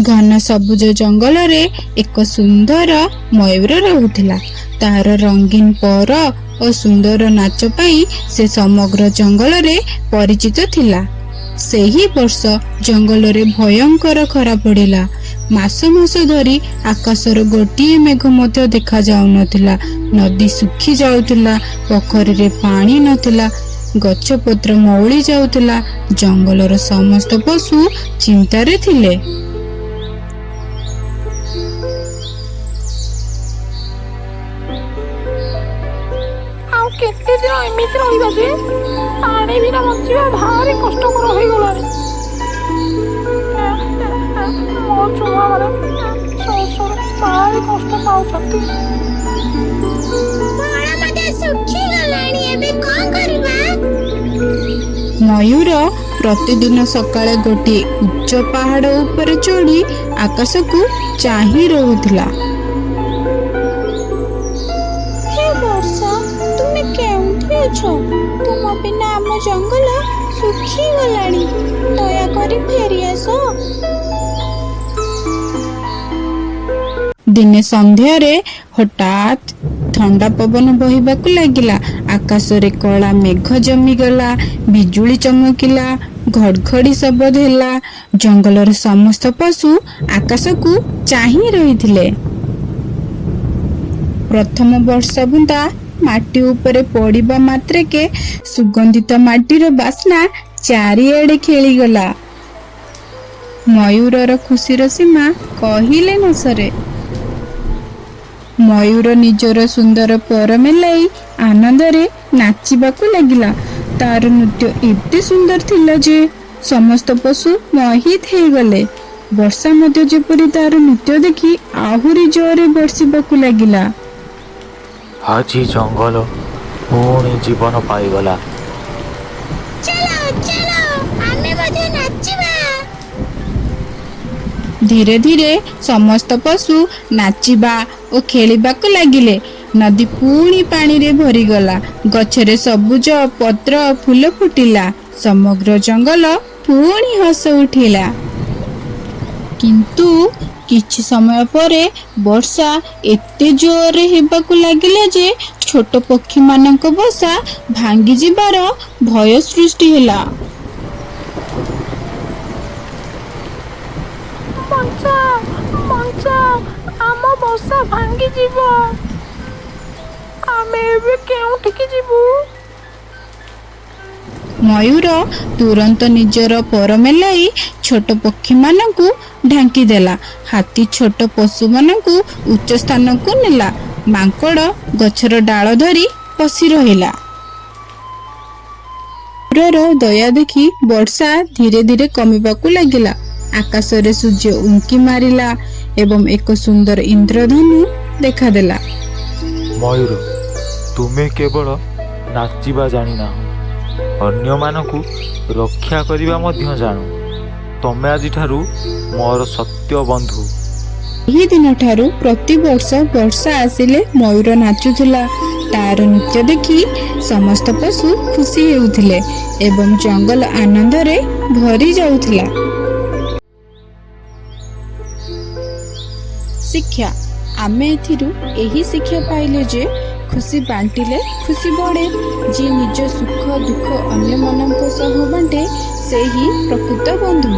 ଘନ ସବୁଜ ଜଙ୍ଗଲରେ ଏକ ସୁନ୍ଦର ମୟୂର ରହୁଥିଲା। ତାର ରଙ୍ଗୀନ ପର ଓ ସୁନ୍ଦର ନାଚ ପାଇଁ ସେ ସମଗ୍ର ଜଙ୍ଗଲରେ ପରିଚିତ ଥିଲା। ସେହି ବର୍ଷ ଜଙ୍ଗଲରେ ଭୟଙ୍କର ଖରା ପଡ଼ିଲା। ମାସ ମାସ ଧରି ଆକାଶର ଗୋଟିଏ ମେଘ ମଧ୍ୟ ଦେଖାଯାଉନଥିଲା। ନଦୀ ଶୁଖି ଯାଉଥିଲା, ପୋଖରୀରେ ପାଣି ନଥିଲା, ଗଛପତ୍ର ମଉଳି ଯାଉଥିଲା। ଜଙ୍ଗଲର ସମସ୍ତ ପଶୁ ଚିନ୍ତାରେ ଥିଲେ। ଆଉ କେତେ ଦିନ ଏମିତି ରହିବା ଯେ? ପାଣି ବିନା ବଞ୍ଚିବା ଭାରି କଷ୍ଟକର ହେଇଗଲାଣି। ମୋ ଛୁଆମାନେ ଶୋଷରେ ଭାରି କଷ୍ଟ ପାଉଛନ୍ତି। ଫଳ ମଧ୍ୟ ଶୁଖିଗଲାଣି, ଏବେ କଣ କରିବା? ମୟୂର ପ୍ରତିଦିନ ସକାଳେ ଗୋଟିଏ ଉଚ୍ଚ ପାହାଡ଼ ଉପରେ ଚଢ଼ି ଆକାଶକୁ ଚାହିଁ ରହୁଥିଲା। ହେ ବର୍ଷା, ତୁମେ କେଉଁଠି ଅଛ? ତୁମ ବିନା ଆମ ଜଙ୍ଗଲ ଶୁଖିଗଲାଣି। ଦୟାକରି ଫେରିଆସ। ଦିନେ ସନ୍ଧ୍ୟାରେ ହଠାତ୍ ଥଣ୍ଡା ପବନ ବହିବାକୁ ଲାଗିଲା। ଆକାଶରେ କଳା ମେଘ ଜମିଗଲା, ବିଜୁଳି ଚମକିଲା, ଘଡ଼ଘଡ଼ି ଶବ୍ଦ ହେଲା। ଜଙ୍ଗଲର ସମସ୍ତ ପଶୁ ଆକାଶକୁ ଚାହିଁ ରହିଥିଲେ। ପ୍ରଥମ ବର୍ଷା ବୁନ୍ଦା ମାଟି ଉପରେ ପଡ଼ିବା ମାତ୍ରକେ ସୁଗନ୍ଧିତ ମାଟିର ବାସ୍ନା ଚାରିଆଡ଼େ ଖେଳିଗଲା। ମୟୂରର ଖୁସିର ସୀମା କହିଲେ ନ ସରେ। ମୟୂର ନିଜର ସୁନ୍ଦର ପର ମେଲାଇ ଆନନ୍ଦରେ ନାଚିବାକୁ ଲାଗିଲା। ତାର ନୃତ୍ୟ ଏତେ ସୁନ୍ଦର ଥିଲା ଯେ ସମସ୍ତ ପଶୁ ମୋହିତ ହେଇଗଲେ। ବର୍ଷା ମଧ୍ୟ ଯେପରି ତାର ନୃତ୍ୟ ଦେଖି ଆହୁରି ଜୋରରେ ବର୍ଷିବାକୁ ଲାଗିଲା। ଆଜି ଜଙ୍ଗଲ ପୁଣି ଜୀବନ ପାଇଗଲା। ଚାଲ ଚାଲ, ଆମେ ମଧ୍ୟ ନାଚିବା। ଧୀରେ ଧୀରେ ସମସ୍ତ ପଶୁ ନାଚିବା ଓ ଖେଳିବାକୁ ଲାଗିଲେ। ନଦୀ ପୁଣି ପାଣିରେ ଭରିଗଲା। ଗଛରେ ସବୁଜ ପତ୍ର, ଫୁଲ ଫୁଟିଲା। ସମଗ୍ର ଜଙ୍ଗଲ ପୁଣି ହସ ଉଠିଲା। କିନ୍ତୁ କିଛି ସମୟ ପରେ ବର୍ଷା ଏତେ ଜୋରରେ ହେବାକୁ ଲାଗିଲା ଯେ ଛୋଟ ପକ୍ଷୀମାନଙ୍କ ବସା ଭାଙ୍ଗିଯିବାର ଭୟ ସୃଷ୍ଟି ହେଲା। ବଞ୍ଚାଅ, ବଞ୍ଚାଅ, ଆମ ବସା ଭାଙ୍ଗିଯିବ। ଆମେ ଏବେ କେଉଁଠିକି ଯିବୁ? ମୟୂର ତୁରନ୍ତ ନିଜର ପର ମେଲାଇ ଛୋଟ ପକ୍ଷୀମାନଙ୍କୁ ଢାଙ୍କିଦେଲା। ହାତୀ ଛୋଟ ପଶୁମାନଙ୍କୁ ଉଚ୍ଚ ସ୍ଥାନକୁ ନେଲା। ମାଙ୍କଡ଼ ଗଛର ଡାଳ ଧରି ବସି ରହିଲା। ମୟୂରର ଦୟା ଦେଖି ବର୍ଷା ଧୀରେ ଧୀରେ କମିବାକୁ ଲାଗିଲା। ଆକାଶରେ ସୂର୍ଯ୍ୟ ଉଙ୍କି ମାରିଲା ଏବଂ ଏକ ସୁନ୍ଦର ଇନ୍ଦ୍ରଧନୁ ଦେଖାଦେଲା। ମୟୂର, ତୁମେ କେବଳ ନାଚିବା ଜାଣିନାହ, ଅନ୍ୟମାନଙ୍କୁ ରକ୍ଷା କରିବା ମଧ୍ୟ ଜାଣ। ତମେ ଆଜିଠାରୁ ମୋର ସତ୍ୟ ବନ୍ଧୁ। ଏହି ଦିନଠାରୁ ପ୍ରତିବର୍ଷ ବର୍ଷା ଆସିଲେ ମୟୂର ନାଚୁଥିଲା। ତାର ନୃତ୍ୟ ଦେଖି ସମସ୍ତ ପଶୁ ଖୁସି ହେଉଥିଲେ ଏବଂ ଜଙ୍ଗଲ ଆନନ୍ଦରେ ଭରି ଯାଉଥିଲା। ଶିକ୍ଷା: ଆମେ ଏଥିରୁ ଏହି ଶିକ୍ଷା ପାଇଲେ ଯେ ଖୁସି ବାଣ୍ଟିଲେ ଖୁସି ବଢ଼େ। ଯିଏ ନିଜ ସୁଖ ଦୁଃଖ ଅନ୍ୟମାନଙ୍କ ସହ ବାଣ୍ଟେ, ସେହି ପ୍ରକୃତ ବନ୍ଧୁ।